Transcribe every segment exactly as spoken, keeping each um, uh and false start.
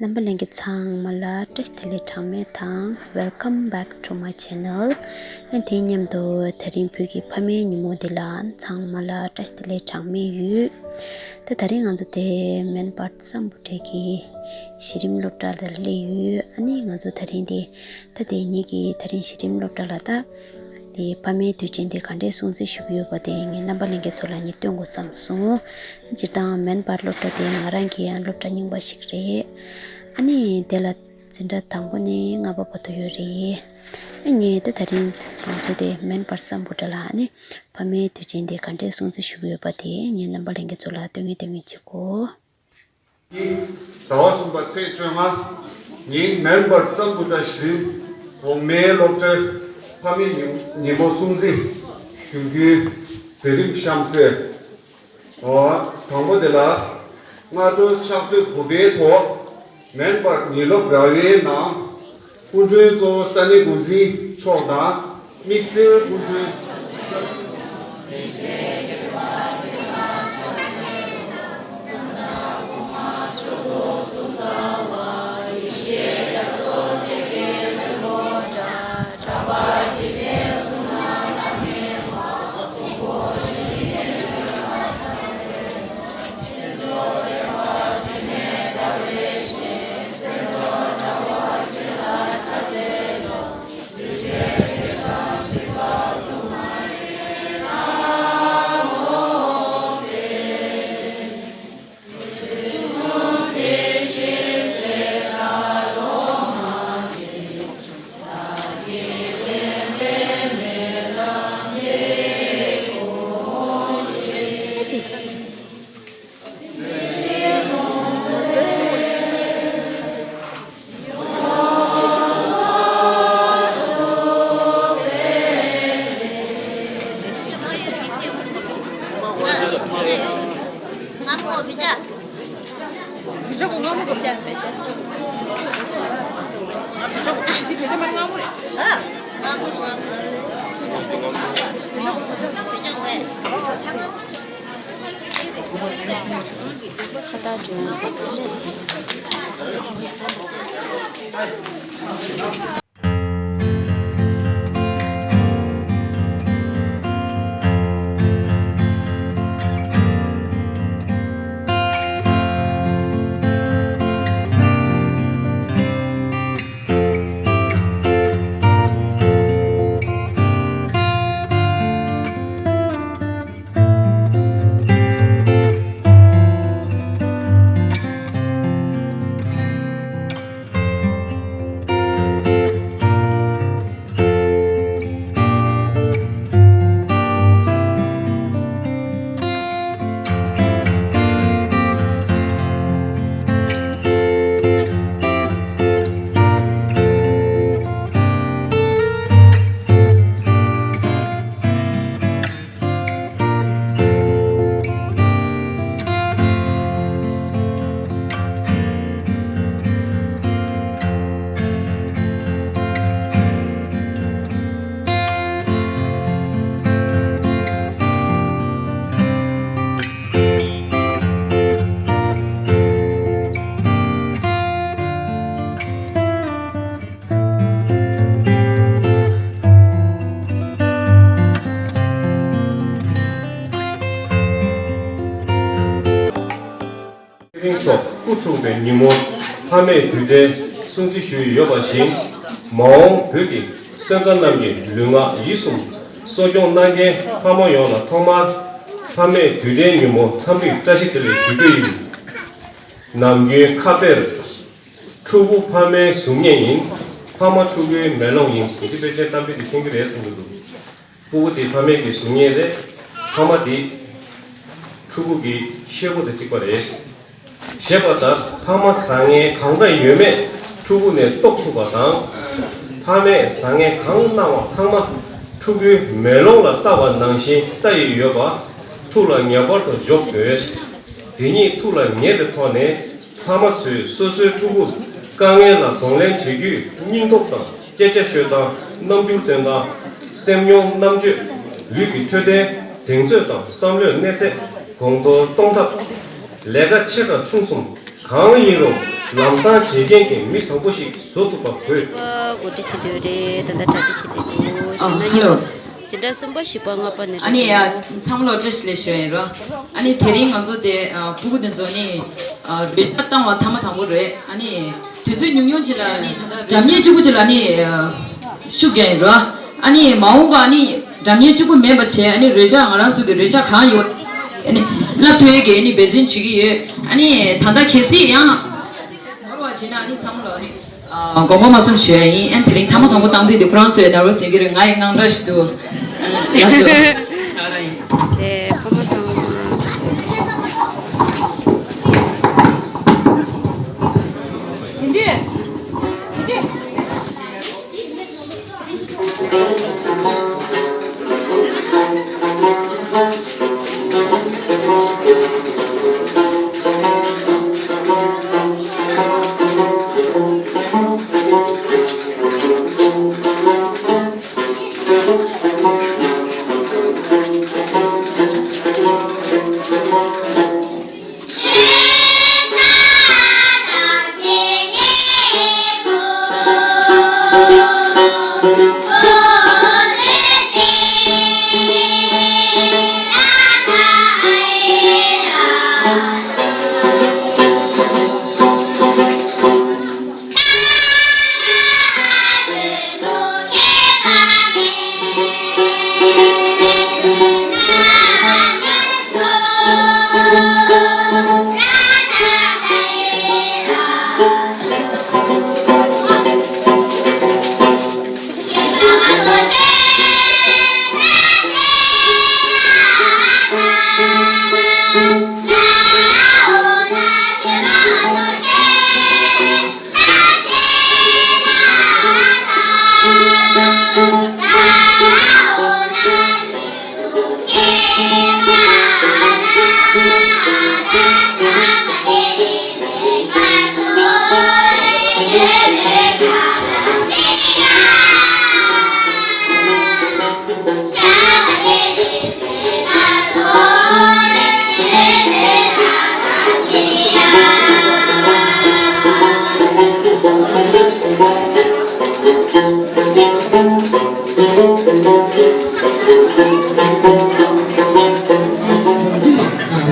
རྣམ་པ་ལྷན་རྒྱས་ཚང་མ་ལ་བཀྲ་ཤིས་བདེ་ལེགས་གྲངས་མེད་དང་། Welcome back to my channel. ཨ་དེ་མཉམ་དུ་དེ་རིང་བོད་ཀྱི་ཕ་མའི་ཉིན་མོ་འདི་ལ་ཚང་མ་ལ་བཀྲ་ཤིས་བདེ་ལེགས་གྲངས་མེད་ཡོད། ད་ད་རིང་ང་ཚོ་དེ་མེན་པར་སམ་བྷོ་ཊ་གི་གཞི་རིམ་སློབ་གྲྭ་ལ་སླེབས་ཡོད། ཨ་ནི་ང་ཚོ་ད་རིང་དེ་ད་དེ་ངེད་ཀྱི་ད་རིང་གཞི་རིམ་སློབ་གྲྭ་ལ་ད་དེ་ཕ་མའི་དུས་ཆེན་དེ་ག་འདྲས་སྲུང་བརྩི་ཞུ་གི་ཡོད་པ་དེ་ངས་རྣམ་པ་ལྷན་རྒྱས་ཚོ་ལ་ངས་སྟོན་དགོས་བསམ་སོང་། སྤྱིར་བཏང་མེན་པར་སློབ་གྲྭ་དེ་ང་རང་གི་ཡང་སློབ་གྲྭ་རྙིང་པ་ཞིག་རེད། ཨ་ནི་དེ་ལ་འཛིན་གྲྭ་དང་པོ་ནས་ལྔ་པ་བར་དུ་ཡོད་རེད། ཨ་ངས་ད་ད་རིང་ང་ཚོ་དེ་མེན་པར་སམ་བྷོ་ཊ་ལ་ཨ་ནི་ཕ་མའི་དུས་ཆེན་དེ་ག་འདྲས་སྲུང་བརྩི་ཞུ་གི་ཡོད་པ་དེ་ངས་རྣམ་པ་ལྷན་རྒྱས་ཚོ་ལ་སྟོན་ངེས་སྟོན་ངེས་བྱེད་གོ། ཟླ་བ་གསུམ་པ་ཚེས་བཅོ་ལྔ་ཉིན་མེན་པར་སམ་བྷོ་ཊ་གཞི་རིམ་འོག་མའི་སློབ་གྲྭའི་ཕ་མའི་ཉིན་ཉིན་མོ་སྲུང་བརྩི་ཞུ་རྒྱུའི་མཛད་རིམ་གཤམ་གསལ། དང་པོ་དེ་ལ་སྔ་དྲོ་ཕྱག་ཚོད་དགུ་པའི་ཐོག་མེན་པར་ཉིན་སློབ་ར་བའི་ནང་སྐུ་མགྲོན་གཙོ་བོ་ས་གནས་འགོ་འཛིན་མཆོག་དང་། དམིགས་བསལ་སྐུ་མགྲོན། ཚེ་རིང་མཆོག་སྐུ་འཁྲུངས་པའི་ཉིན་མོ་ཕ་མའི་དུས་དྲན་སྲུང་བརྩི་ཞུས་ཡོད་པ་བཞིན། མ་འོངས་བོད་ཀྱི་སོན་རྩ་རྣམས་ཀྱི་ལུས་ངག་ཡིད་གསུམ་གསོ་སྐྱོང་གནང་མཁན་ཕ་མ་ཡོངས་ལ་ཐོག་མར་ཕ་མའི་དུས་དྲན་ཉིན་མོ་འཚམས་འདྲི་བཀྲ་ཤིས་བདེ་ལེགས་ཞུ་རྒྱུ་ཡིན། ནམ་རྒྱུན་ཁ་དཔེར། ཕྲུ་གུ་ཕ་མའི་གཟུགས་བརྙན་ཡིན། ཕ་མ་ཕྲུ་གུའི་མེ་ལོང་ཡིན། འདི་དཔེ་ཆའི་གཏམ་དཔེ་འདི་མཁྱེན་གྱི་རེད་བསམ་གྱི་འདུག་ཕྲུ་གུ་དེ་ཕ་མའི་གི་གཟུགས་བརྙན་རེད། ཕ་མ་དེ་ཕྲུ་གུ་གི་ཤེལ་སྒོ་དང་གཅིག་པ་རེད། ཞེས་པ་ལྟར་ཕ་མ་བཟང་ངན་གང་འདྲ་ཡོད་མེད་ཕྲུ་གུ་ནས་རྟོགས་ཐུབ་པ་དང་། ཕ་མས་བཟང་ངན་གང་གནང་བ་ཚང་མ་ཕྲུ་གུའི་མེ་ལོང་ལ་ལྟ་བ་ནང་བཞིན་ལྟ་ཡི་ཡོད་པ་ཐུགས་ལ་ངེས་པར་དུ་འཇོག་དགོས། དེ་ཉིད་ཐུགས་ལ་ངེས་པའི་ཐོག་ནས། ཕ་མ་ཚོས་སོ་སོའི་ཕྲུ་གུར་དཀའ་ངལ་ལ་གདོང་ལེན་བྱེད་རྒྱུའི་སྙིང་སྟོབས་དང་སྐད་ཆ་ཤོད་སྟངས། རྣམ་འགྱུར་སྟོན་སྟངས། སེམས་མྱོང་རྣམ་དཔྱོད། ལུས་ཀྱི་འཕྲོད་བསྟེན། གདེང་ཚོད་དང་བསམ་བློའི་གནས་ཚད། དགོངས་དོན་གཏོང་ཐབས། ལས་ཀ་ཆེ་དང་ཆུང་གསུམ་གང་ཡིན་རུང་ ལམ་སང་བྱེད་མཁན་གྱི་མི་བཟང་པོ་ཞིག་བཟོ་ཐུབ་པ་དགོས། གོ་སྒྲིག་བྱེད་དུས་རེད། ད་ལྟ་གྲ་སྒྲིག་བྱེད་དུས་འདུག་ཞེ་ན། ཨ་ཧེ་ལོ། འཛིན་གྲྭ་གསུམ་པ་བཞི་པ་ལྔ་པ་ནས། ཨ་ནི་ཡ། ཚང་མ་ལ་བཀྲ་ཤིས་བདེ་ལེགས་ཞུ་ཡ་ཡིན་རོ། ཨ་ནི་དེ་རིང་ང་ཚོ་དེ་ཨ་ཕྲུ་གུ་དེ་ཚོ་ནི་ཨ་རོལ་ཆ་བཏང་བ་ཐེངས་མ་དང་པོ་རེད། ཨ་ནི་དུས་ཚོད་ཉུང་ཉུང་ཅིག་ལ་ཨ་ནི་ད་ལྟ་སྒྲ་སྙན་གཅིག་པུ་ཅིག་ལ་ནི་ཨ་ཤུགས་རྒྱག་ཡིན་རོ། ཨ་ནི་མ་འོངས་པ་ཨ་ནི་སྒྲ་སྙན་གཅིག་པུ་མིན་པ་བྱས། ཨ་ནི་རོལ་ཆ་ང་རང་ཚོ་གི་རོལ་ཆ་གང་ཡོད་ཨ་ནི་བསླབ་ཐུབ་ཡས་ཀྱི་ཨ་ནི་འབད་བརྩོན་བྱེད་ཀྱི་ཡོད། ཨ་ནི་ད་ལྟ་གལ་སྲིད་ཡང་ནོར་བ་བྱས་ན་ཨ་ནི་ཚང་མ་ལ་ཨ་ནི། ཨ། དགོངས་པ་མ་ཚོམ་ཞུ་ཡ་ཡིན། ཨ་ནི་དེ་རིང་ཐེངས་མ་དང་པོ་བཏང་དུས་དེ་ཁོ་རང་ཚོའི་ནོར་བ་ཟེར་གྱི་རེད། ང་ཡི་དངངས་སྐྲག་ཞིག་འདུག་ལགས་སོ། ས་ར་ཡིན། དེ་ཕ་མ་ཚང་མ།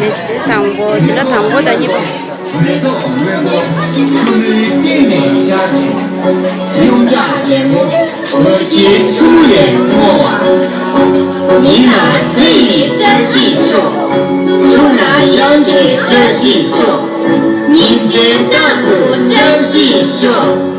ལས་གཞི་དང་པོ། འཛིན་གྲྭ་དང་པོ་དང་གཉིས་པ། མེ་ཏོག་མོན་གྷོ་ཆུ་མོའི་སྟེང་ནས་ཤར་ཅིང་། ཡོངས་གྲགས་རྒྱལ་མོ་ལོ་རྒྱལ་ཆུ་མོ་ལས་མཐོ་བ། མི་ལ་ཚེ་ཡི་བཀྲ་ཤིས་ཤོག་གཞུང་ལ་གཡང་གི་བཀྲ་ཤིས་ཤོག་ཉིན་མཚན་རྟག་ཏུ་བཀྲ་ཤིས་ཤོག་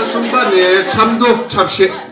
གསུམ་པ་ནས་ཆབ་མདོ་འཁྲབ་བཤད།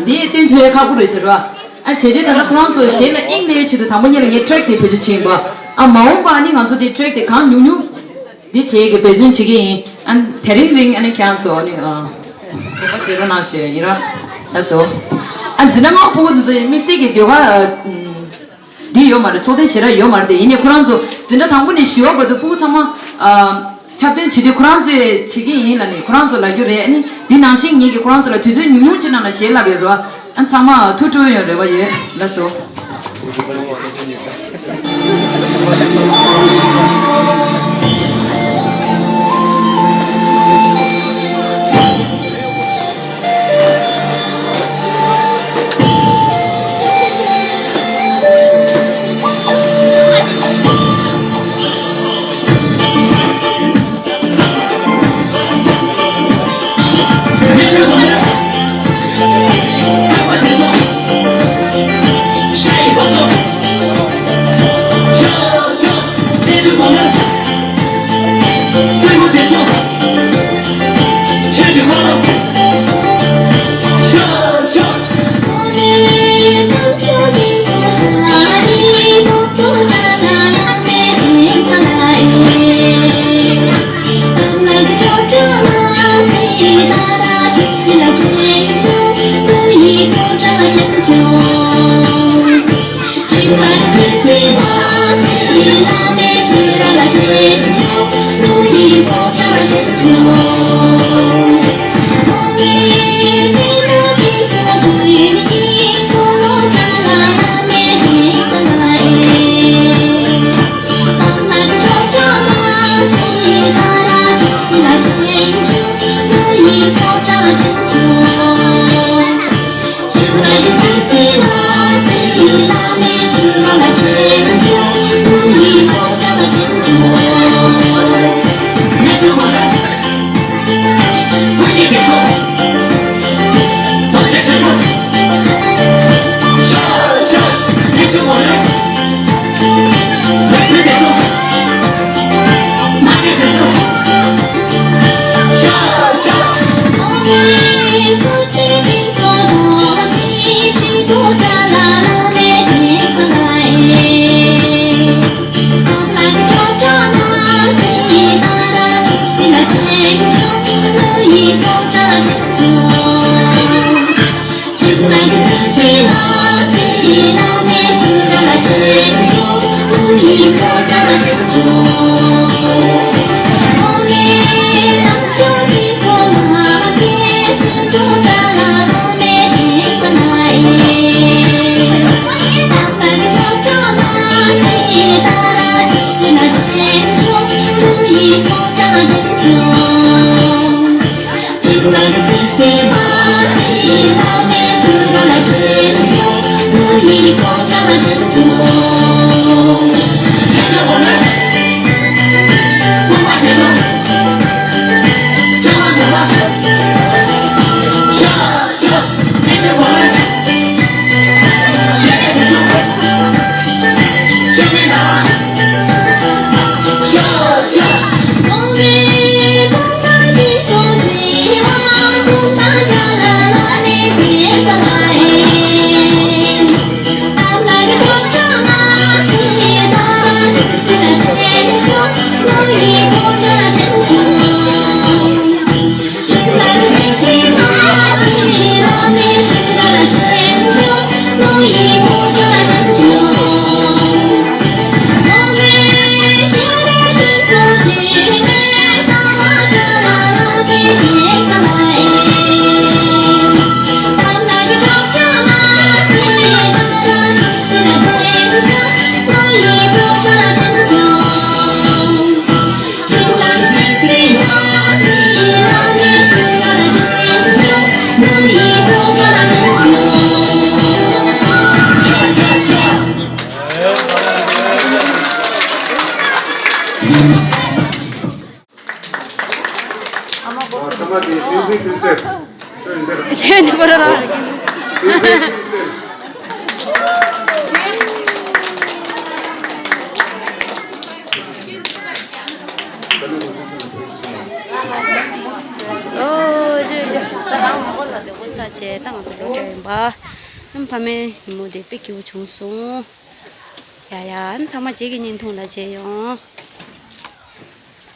འདི་བསྟན་འཛིན་ཁག་པོ་རེད་ཟེར་བ། ཨ་བྱས་ཏེ་ད་ལྟ་ཁོ་རང་ཚོ་གཞས་ལ་དབྱིངས་གནས་ཆེད་དུ་དང་པོ་ཉིད་ལ་ངས་ཊེག་དེ་བེད་སྤྱོད་བྱས་ཡིན་པ། ཨ་མ་འོངས་པ་ནི་ང་ཚོ་དེ་ཊེག་དེ་གང་ཉུང་ཉུང་འདི་བྱས་ཀྱི་འབད་བརྩོན་བྱེད་ཀྱི་ཡིན། ཨ་དེ་རིང་རིང་ཨ་ནི་ཁྱེད་རང་ཚོ་ནི་ཨ་གོ་བ་བཞེས་རོགས་གནང་ཞུ་ཡིན་ར། ལགས་སོ། ཨ་འཛིན་གྲྭ་ལྔ་པ་ཕྲུ་གུ་དེ་ཚོ་ཡིན་དམིགས་བསལ་གྱི་ཟློས་གར་ཨ། འདི་ཡོད་མ་རེད། ཚོགས་ཐེངས་ཞེ་དྲག་ཡོད་མ་རེད་དེ། ཡིན་ནའི་ཁོ་རང་ཚོ་འཛིན་གྲྭ་དང་པོ་ནས་བཞི་བ་བར་དུ་ཕྲུ་གུ་ཚང་མ་ཨ་ ཁྱབ་སྟོན་བྱེད་དུས་ཁོ་རང་ཚོས་བྱེད་ཀྱི་ཡིན་ལབ་ནས་ཁོ་རང་ཚོ་ལབ་རྒྱུ་རེད། ཨ་ནི་འདི་ནང་བཞིན་ངེད་ཀྱིས་ཁོ་རང་ཚོ་ལ་དུས་ཚོད་ཉུང་ཉུང་ཅིག་ནང་ལ་ཞལ་ལབ་ཡོད་རེད་བ། ཨ་ཚང་མ་ཐུགས་སྤྲོ་ཡོང་རེ་བ་ཡོད། ལགས་སོ། ཨ་མ་གོ། ཨ། ཐ་མ་དེ་བསྟན་འཛིན་ཀུན་གསལ། ཁྱོད་འདིར། ཁྱོད་འདི་པར་ར། བསྟན་འཛིན་ཀུན་གསལ། ཨོ་ཇོ་ཇོ། ད་ང་ཚོ་ལོ་བྲེལ་ཡིན་པ། ཨམ། ཕ་མའི་ཉིན་མོ་དེ་དཔེ་སྐྱིད་པོ་བྱུང་སོང་། ཡ་ཡ། ཨམ། ཚང་མ་རྗེས་ཀྱི་བརྙན་ཐུང་ལ་མཇལ་ཡོང་།